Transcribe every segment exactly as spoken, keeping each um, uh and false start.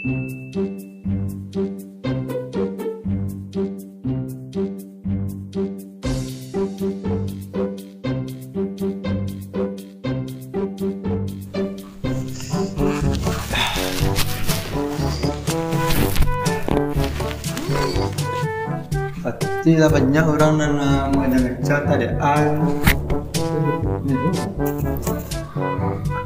Pasti lah banyak urang nan, ah, mangecek-ngecek tadi. Ah,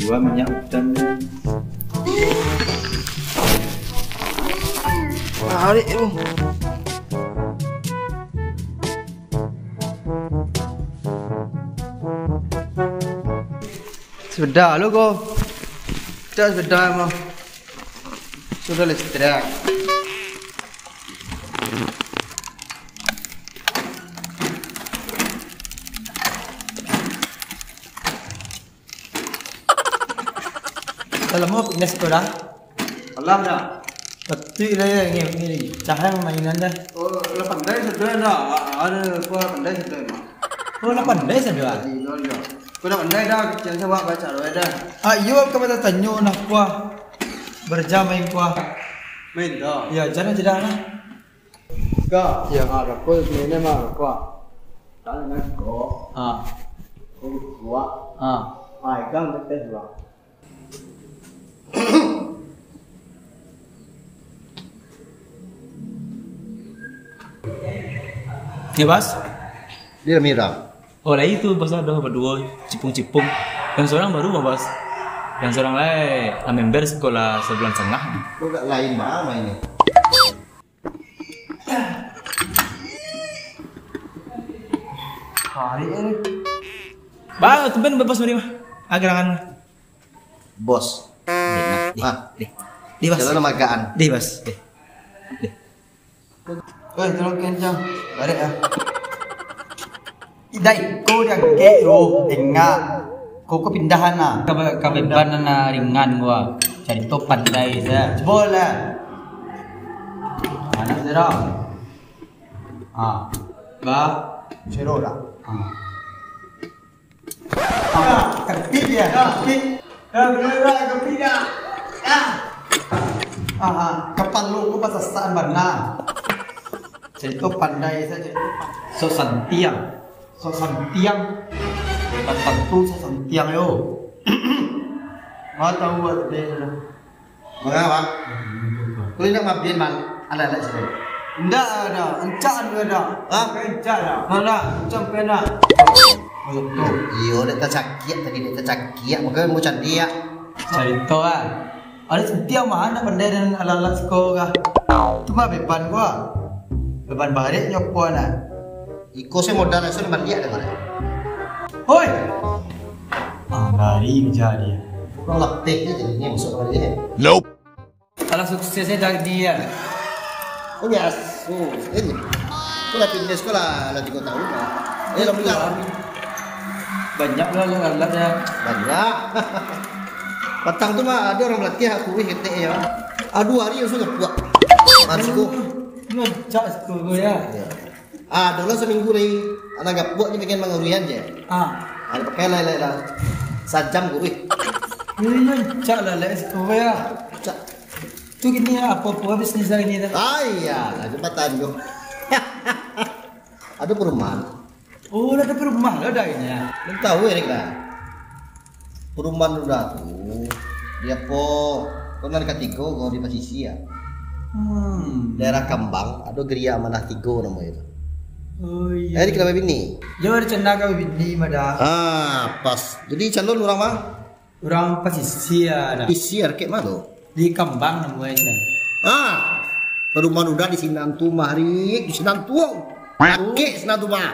dua minyak utan. Tarik tu. Sudah lo ko. Dah sudah mah. Sudah listrik. Kalau mau pindah sekolah. Alah dah. Betul lah ya, ni, ni, ni. Cahang mainan dah. Oh, lah pandai sudah dah. Ada apa pandai sudah mah. Oh, lah pandai sudah. Jadi, lo dah. Kau dah pandai dah, kecil saja awak baca lo dah. Ah, iyo, kau pada tanyo nah kuah. Berjam main kuah. Main dah. Ya, jangan tidak lah. Kak, ya, ah, rokok sebenarnya mah rokok. Tak ada rokok. Ah. Rokok. Ah. Ah, ikang betes lah. Ya, Bas? Dia mirah. Oh, lah itu, Bas, ado baduo cipung-cipung. Yang surang baru mah, Bas. Yang surang lai lah member sekolah sabulan satangah. Kok gak lain mah mainnya? Ba, tumben Bas mari mah. Ah, gerangan. Bos. Deh, nah, deh, Ah. deh. Deh, Bas. Jalan magaan. Deh, Bas. Deh. Deh. Oi, tolong kencang. Barek ah. Dai, ko diangkek tu, tengah. Ko, ko pindahan lah. Ka, ka beban nan ringan gua. Carito pandai saja. Cubo lah. Mana sih, Ram? Ah. Ba. Sero dah. Ah. Ah, kertik dia, kertik. Ya, benar, benar, kertik dia. Ah. Ah, ah. Kapalo ko basasaan bana. Carito pandai saja. Sok santiang. Sok santiang. Tantu sok santiang yo. Mau tahu buat dia. Manga, Bang? Kau indak mabian, Bang? Anak-anak sini. Indak ada. Encak ado ada. Hah? Encak ada. Mana? Encak pernah. Iyo, dek tacakiak tadi, dek tacakiak. Makanya mau candi ya. Carito ah. Ada santiang mah, nak pandai dan alat-alat siko kah. Tu mah beban gua. Beban barek nyopo nak. Iko se modal asuh baliak dek kau. Hoi! Ah, lari kejar dia. Kau latih je jadi ni masuk kau ni. Nope. Alah suksesnya dari dia. Oh, ya, asuh. Ini. Kau lah pindah sekolah lah tiga tahun lah. Eh, lah bulan. Banyak lah alat-alatnya. Banyak. Patang tu mah ada orang berlatih aku wih ketek ya. Aduh, hari yang sudah puak. Masuk. Ngecak sekolah ya. Ya. Ah, dulu seminggu ni, anak gapuak ni bikin mangurian je. Ah. Ada pakai lah, lah, lah. Sajam gurih. Ini cak lah, lah, sekolah ya. Cak. Tu gini ya, apa-apa bisnis hari ni dah. Ah, iya, lah, cepat tanggung. Ada perumahan. Oh, lah ada perumahan lah dah ini ya. Belum tahu, Erik, lah. Perumahan Uda tu, di apo, kau nan katigo kau di Pasisia. Hmm. Daerah Kambang, ado Geria Amanah Tigo namo itu. Oh, iya. Eh, dikenal bini? Yo, ada cendaka bini, mada. Ah, pas. Jadi calon urang mah? Urang Pasisia dah. Pasisia, kek mano? Di Kambang namo itu. Ah, perumahan Uda di sinan tu, mari, di sinan tu. Kek sinan tu mah.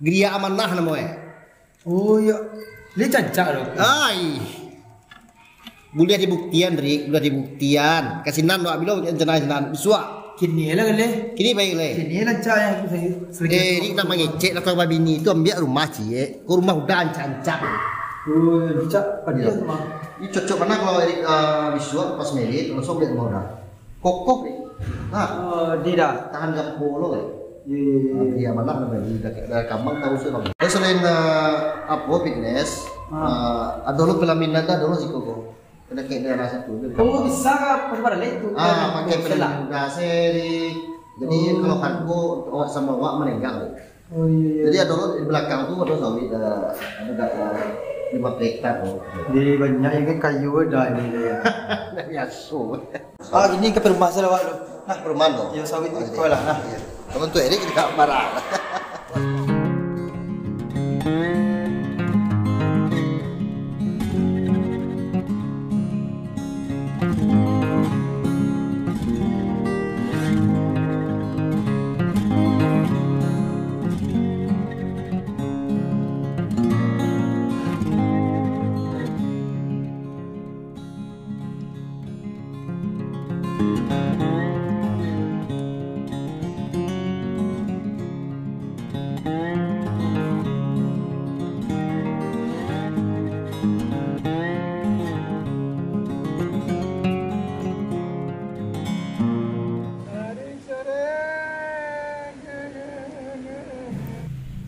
Geria Amanah namo eh. Oh, iyo. Lai cancak tu. Ai. Buliah dibuktian, Rik, buliah dibuktian. Ka sinan awak bilo rencana sinan. Bisuak. Kini lah, kali. Kini baik, Le. Kini lah, cak, yang aku saya selagi Eh, aku Rik nak mangecek lah kau babini tu, ambiak rumah ciek. Kau rumah Uda ancak-ancak. Oh, cak, pada Iyo. rumah. Ini cocok bana kalau Rik, eh, bisuak pas merit, langsung ambiak rumah Uda. Kokoh, Rik. Nah. Oh, di dah. Tahan gapo lo, Rik. Iya, iya, iya. Ah, iya, Amanah lah, Rik. Dari, dari Kambang tahu sih, Bang. Terus selain, eh, apo, fitness, Ah. eh, ado lo pelaminan dah, ado lo siko ko. Kena kayak daerah situ tu. Oh, bisa ka pakai paralel tu? Ah, pakai paralel. Jadi, kalau kargo, awak sama awak menenggang. Oh, iya, iya. Jadi, ado di belakang tu ado sawit, eh, ado dak, eh, lima hektar tu. Jadi, banyak yang kayu ado ini, ya. Biaso. Ah, ini ka rumah salah awak tu. Nah, perumahan tu. Ya, sawit. Oh, iko lah, nah. Iya. Kamu tu, Erik, dekat marah.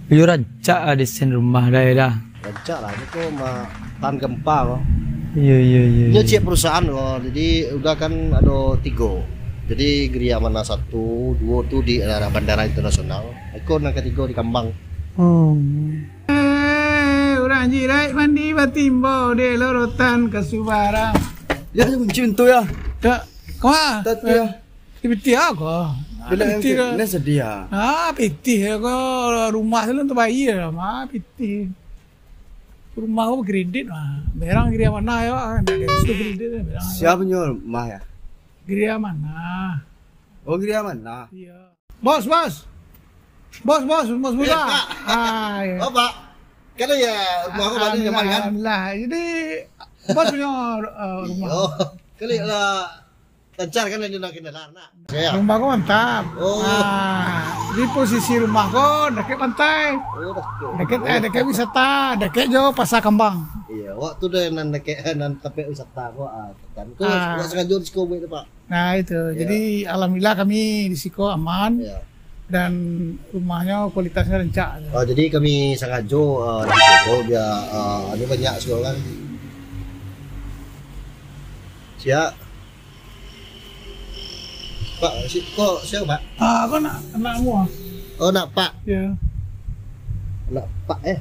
Iyo, rancak lah desain rumah dah, yo dah. Rancak lah, ini ko ma-, tahan gempa ko. Iyo, iyo, iyo, Nyo iyo. Ciek perusahaan ko, jadi udah kan ado tigo. Jadi Geria Amanah satu, duo tu di daerah Bandara Internasional. Iko nan katigo di Kambang. Oh. Eh, urang Jiraik mandi batimbau di lorotan ka subarang. Ya, kunci pintu ya. Ya, kama? Tadi ya. Di pitih ko. Bila yang pitih ko. Ini sedia. Ah, pitih ko rumah tu lah tabayia lah, mah pitih. Rumah ko kredit mah. Berang Geria Amanah yo, ah, ndak ado kredit, berang. Siapa nyo rumah ya? Geria Amanah. Oh, Geria Amanah. Iya. Bos, bos. Bos, bos, bos muda. Eh, Pak. Ah, iya. Oh, Pak. Kan ya rumah ko banyak nyaman kan? Alhamdulillah. Jadi, bos punyo, eh, rumah. Iyo. Kali lah. Lancar kan, ado nak kenalan, nak? Rumah ko mantap. Oh. Ah, di posisi rumah ko dakek pantai. Oh, dakek. Dakek, eh, dakek wisata, dakek jo Pasar Kambang. Iya, waktu tu nan dakek, nan tampek wisata ko, ah, kan. Ko, ah, awak sangajo di siko buek tu, Pak. Nah, itu. Iya. Jadi, alhamdulillah kami di siko aman. Iya. Dan rumahnyo kualitasnyo rancak. Oh, jadi kami sangajo, eh, di siko bia, eh, anu banyak siko kan. Siap. Pak, si-, ko sia, Pak? Ah, ko nak, nak mua. Oh, nak Pak? Ya. Nak Pak, eh?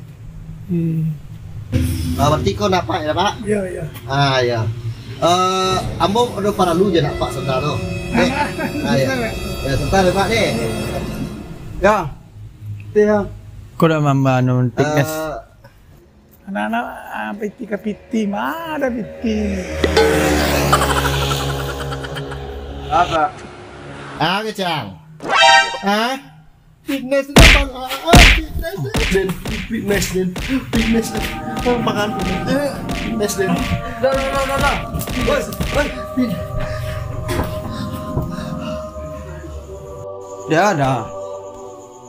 Iya. Ah, berarti ko nak Pak ya, Pak? Iya, iya. Ah, iya. Eh, ambo ado paralu jo nak Pak sebentar tu. Eh, ah, iya. Sebentar, ya? Ya, sebentar ya, Pak, ni. Ya. Iya. Ko dah mamba anu fitness. Eh, Anak-anak, ah, piti ka piti, ma ado piti. Apa? Ah, kecang. Ah? Fitness tu, Bang. Ah, ah, fitness. Den, fitness, Den. Fitness, Den. Makan. Eh, fitness, Den. Dah, dah, dah, dah, dah. Bos, bos. Dia ada.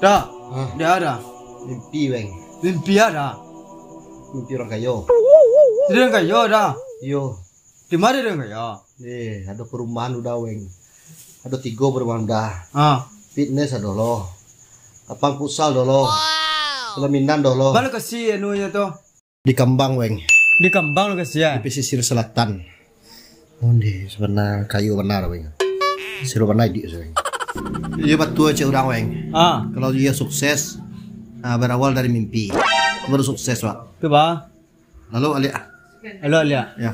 Dah. Hah? Dia ada. Mimpi, Bang. Mimpi ada. Mimpi urang kayo. Jadi urang kayo dah. Iyo. Di ma urang kayo? Eh, ado perumahan udah, Weng. Ado tigo perumahan udah. Ah. Fitness ado lo. Lapang futsal ado lo. Wow. Pelaminan ado lo. Baa lokasi anunyo tu? Di Kambang, Weng. Di Kambang lokasi, ya? Di pesisir selatan. Onde, sebenarnyo kayo bana, Weng. Siro bana iduik, Weng. Iyo batua cek urang, Weng. Ah. Kalau iyo sukses, ah, berawal dari mimpi. Baru sukses, Pak. Tu, Pak. Lalu, aliak. Lalu, aliak. Ya.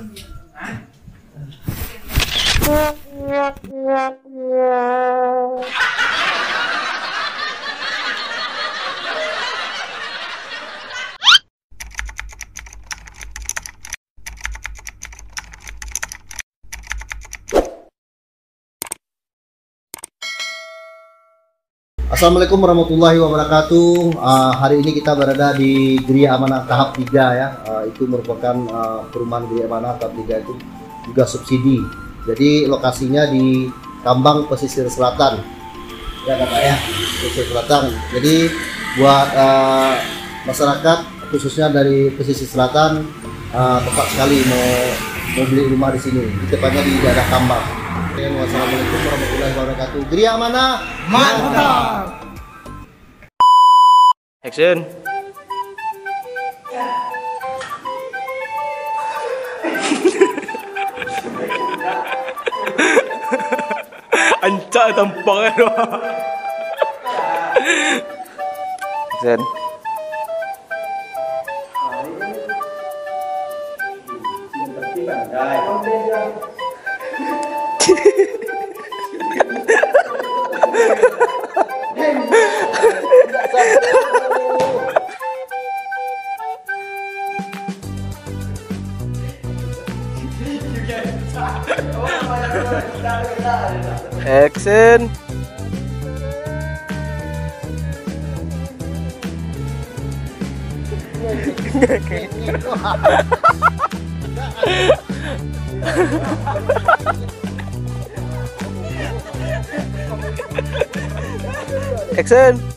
Assalamualaikum warahmatullahi wabarakatuh. Ah, hari ini kita berada di Geria Amanah tahap tiga, ya. Ah, itu merupakan, ah, perumahan Geria Amanah tahap tiga itu juga subsidi. Jadi lokasinya di Kambang, Pesisir Selatan. Ya, Bapak, ya, Pesisir Selatan. Jadi buat, ah, masyarakat khususnya dari pesisir selatan, ah, tepat sekali mau, mau beli rumah di sini, di tepatnya di daerah Kambang. Wassalamualaikum warahmatullahi wabarakatuh. Geria Amanah, mantap. Action. Ancak tampang tu. Action. Action. Action.